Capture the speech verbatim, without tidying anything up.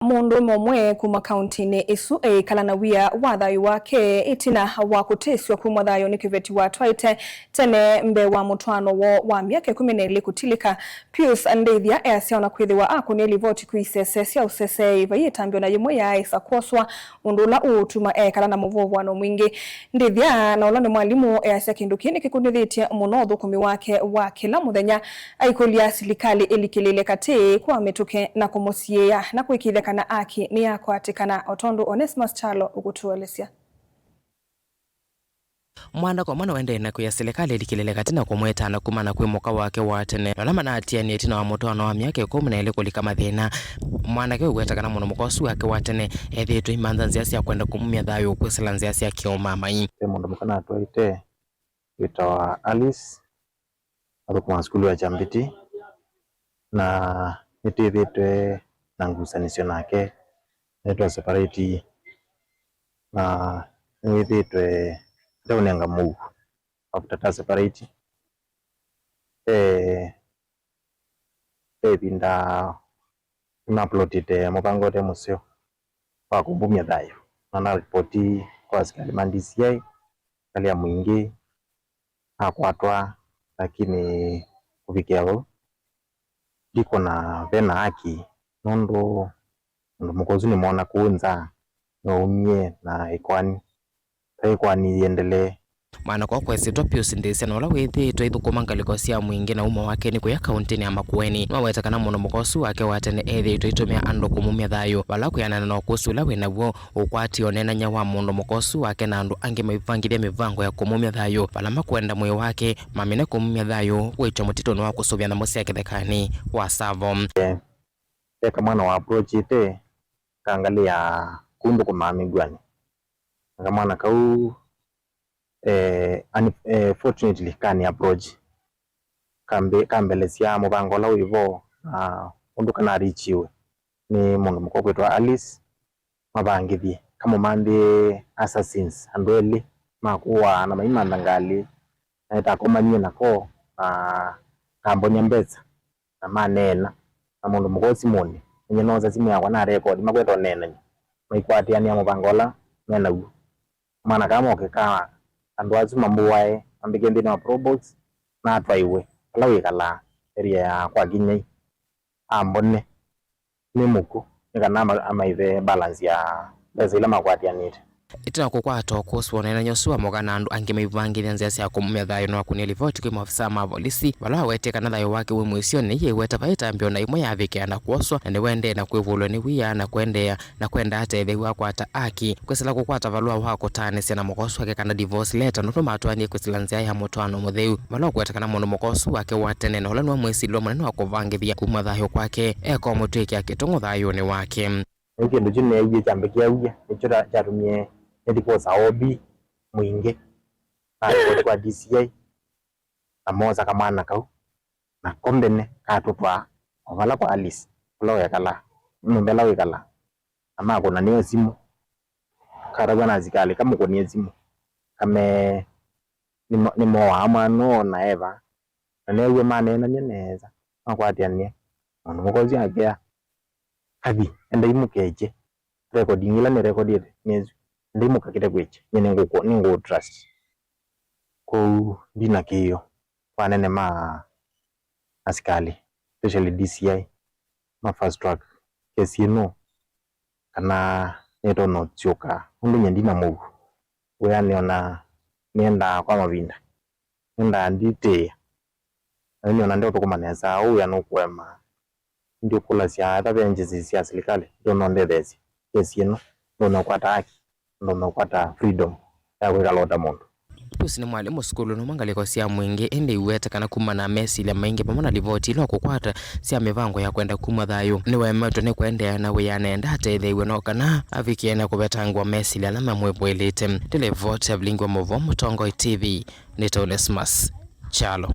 Mũndũũme ũmwe kuma kauntinĩ ĩsu eĩkala na wia wa thayũ wake ĩtina wa kũtĩsw'a kumw'a thayũ nĩ kĩveti watwaĩte tene mbee wa mũtwaano woo wa myaka ĩkũmi na ĩlĩ kũtilĩka. Pius Ndĩthya easya ona kwĩthĩwa akũnie livoti kwĩ isese sya ũseseei, vai ĩtambya ona yĩmwe yaaĩsa kwoswa, ũndũ ũla ũũtuma eekala na mũvũvũano mwingĩ. Ndĩthya, na ũla nĩ mwalimũ, easya kĩndũ kĩĩ nĩkĩkunĩthĩtye mũno ũthũkũmi wake wa kĩla mũthenya. Aikũlya silikalĩ ĩlikĩlĩĩle katĩ kwa mĩtũkĩ na kũmũsiĩĩa na kũĩkĩĩthya kana aki nĩyakwatĩkana, o tondũ Onesmus Kyalo ũkũtũelesya. Mwandako ũmwe nĩwaendee na kwĩa silikalĩ ĩlikĩlĩĩle katĩ na kũmwĩtana kumana kwĩ mũka wake wa tene, na ala manatianie ĩtina wa mũtwaano wa myaka ĩkũmi na ĩlĩ kũlika mathĩna. Mwanake ũũ weta kana mũndũ mũka ũsu wake wa tene ethĩĩtwe aimantha nzĩa sya kwenda kũmumya thayũ kwĩsĩla nzĩa sya kĩũmamai. Ve mũndũ mũka natwaĩte wĩtawa Alice, athũkũmaa sukulu ya Kyambĩti, na nĩtwĩthĩĩtwe na ngusanĩsyo nake, nĩtwa separate, na nĩwĩthĩĩtwe ndeũnenga mũuo after ta separate. Ve, ve ĩvinda nĩmaplotĩte mũvango ũte mũseo wa kũmbumya thayũ, na naripoti kwa asikalĩ ma D C I, asikalĩ ya mũingĩ, akwatwa, lakini kũvikĩa vau ndikwona vena haki, nũndũ mũndũ mũka ũsu nĩmwona kũu nza nĩwaumie na ĩkoani, ta ĩkoani yĩendelee. Mwanake ũkwesĩtwa Pius Ndĩthya, na ũla wĩthĩĩtwe aithũkũma ngalĩko sya mũingĩ na umo wake nĩ kũya kauntinĩ ya Makueni, nĩwaweta kana mũndũ mũka ũsu wake wa tene ethĩĩtwe aitũmĩa andũ kũmumya thayũ, vala kwĩanana na ũkũsĩ ũla wĩ naw'o, ũkwati, ũneenany'a wa mũndũ mũka ũsu wake na andũ angĩ maivangĩthya mĩvango ya kũmumya thayũ, vala makwenda mwĩĩ wake mamine kũmumya thayũ wĩtw'e mũtitũnĩ wa kũsũvĩa nyamũ sya kĩthekanĩ wa Tsavo. Ve kamwana wa approachĩte ka ngalĩ ya kũu ndũkũmaa mĩguanĩ, na kamwana kau, eh, ani-, eh, fortunately kani approach, kambe-, kambelesya mũvango ũla wĩ vo, na ũndũ kanarichiwe nĩ mũndũ mũka ũkwĩtwa Alice, mavangĩthye, kamũmanthĩe assassins, andũ elĩ ma kũaa na maimantha ngalĩ, na ĩtakomanie nako, na kambonya mbesa, na maneena na mũndũ mũka ũũ simũnĩ. Nyie noosa simũ yakwa na rekondi, makweta ũneenany'a, maikwatĩanĩa mũvango ũla me naw'o. Kamwana kaa moke ka andũ asu mambũae, mambĩkĩe nthĩnĩ wa probox, na atwaiwe vala wĩkalaa, area ya kwa Kinyai, ambone nĩ mũkw'ũ, nĩ kana ama-, amaĩve balance ya mbesa ila makwatĩanĩte. Ĩtina wa kũkwata ũkũsĩ wa ũneenany'a ũsu wa mũka na andũ angĩ maivangĩthya nzĩa sya kũmumya thayũ, nĩwakunie livoti kwĩ maovisaa ma volisi, vala wawetie kana thayũ wake wĩ mũisyonĩ, yĩweta vai ĩtambya ona ĩmwe yavikĩa na kwoswa, na nĩwaendee na kwĩvũlw'a nĩ wia na kũendeea na kwenda atetheew'a akwata aki, kwĩsĩla kũkwata valũa wa kũtaanĩsya na mũka ũsu wake kana divorce letter, nũndũ matwaanie kwĩsĩla nzĩa ya mũtwaano mũtheu, vala ũkweta kana mũndũ mũka ũsu wake wa tene, na ũla nĩwe mwĩsilĩlwa mũnene wa kũvangĩthya kumw'a thayũ kwake, eka ũmũtw'ĩkĩa kĩtũng'ũ thayũnĩ wake. Nĩ kĩndũ kyu neewie kyambĩkĩaw'a, nĩkyo kya-, kyatumie nĩthi kwosa O B mũingĩ, na report kwa D C I, na moosa kamwana kau, na ko mbene katũtwaa o vala kwa Alice, vala wekalaa, nyũmba ĩla wĩkalaa, na makũnanĩa simũ, katavw'a na asikalĩ kamũkũnie simũ, kamee nĩmo-, nĩmowaa mwana ũũ na eva, na neew'a maneenany'a nesa, makwatĩanĩa, mũndũ mũka ũsu akea, kathi, endai mũkekye, rekondi ĩla nĩrekodĩte nĩsu, endai mũkakĩte kwĩkya, nyie nĩngũkũ-, nĩngũũtrust. Kwoou ndina kĩĩo kwa anene ma asikalĩ, especially D C I, ma fast track kesi ĩno, kana nĩtonya ũsyũka, nũndũ nyie ndina mũuo wĩanĩ, ona nĩendaa kwa mavinda, nĩendaa nditĩĩa, na yu nĩona ndeũthũkũma nesa, ũu wĩa nũkũema. Ndiũkũlasya ata ve agencies sya silikalĩ itonya ũndetheesya kesi ĩno, ndonya ũkwata haki, ndonya ũkwata freedom ya kwĩkala o ta mũndũ. Pius nĩ mwalimũ sukulunĩ ũmwe ngalĩko sya mũingĩ, ĩndĩ iweta kana kumana na mesilya maingĩ vamwe na livoti ila ũkũkwata sya mĩvango ya kwenda kumw'a thayũ, nĩwemetwe nĩ kũendeea na wĩa na enda atetheew'e no kana avikĩe na kũvetangwa mesilya ala mamwĩvũĩlĩte. Nĩ livoti ya Vilingi wa Mauvoo, Mũtongoi T V, nĩ ta Onesmus Kyalo.